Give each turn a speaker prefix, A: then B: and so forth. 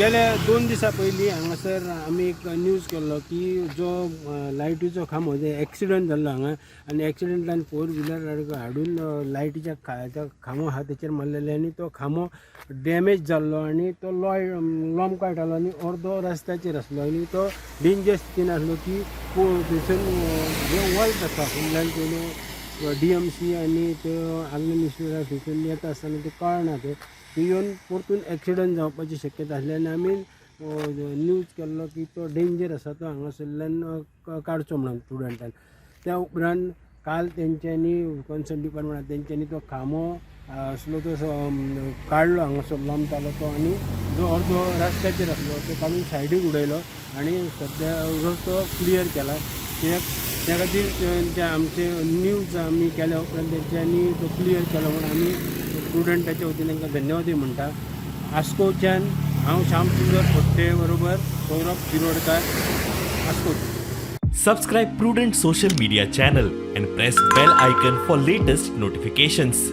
A: गेल्या 2 दिसां पयलीं हांगासर आमी एक न्यूज केल्लो की जो लायटीचो खांबो जे एक्सिडंट जाल्लो हांगा आनी एक्सिडंटान फोर व्हिलर हाडून लायटीच्या त्या खांबो आहा तेचेर मारलेले आनी तो खांबो डॅमेज जाल्लो आनी तो लॉय लोंबकायटालो आनी अर्दो रस्त्याचेर आसलो आनी तो डेंजर स्थितीन आसलो की थंयसर जे वल्त आसा फुडल्यान पयलू डीएमसी आनी त्यो आग्नेल इस्पितळा थंयसर येता आसतना ते कळना ते थंय येवन परतून एक्सिडंट जावपाची शक्यता आसली आनी आमी न्यूज केल्लो की तो डेंजर आसा, तो हांगासरल्यान काडचो म्हणून स्टुडंटान. त्या उपरांत काल तेंच्यांनी कन्सर्न डिपार्टमेंटान तेंच्यांनी तो खांबो आसलो तो काडलो हांगासर लोमतालो तो आनी जो अर्दो रस्त्याचेर आसलो तो काडून सायडीक उडयलो आनी सद्या रस्तो क्लियर केला. कित्याक त्या खातीर ते आमचे न्यूज आमी केल्या उपरांत तेंच्यांनी तो क्लियर केलो म्हूण आमी स्टुडंटाच्या वतीन तांकां धन्यवादूय म्हणटा. आस्कोवच्यान हांव श्याम सुंदर फडते बरोबर Saurabh Shirodkar, आस्कोव.
B: Subscribe Prudent Social Media channel and press bell icon for latest notifications.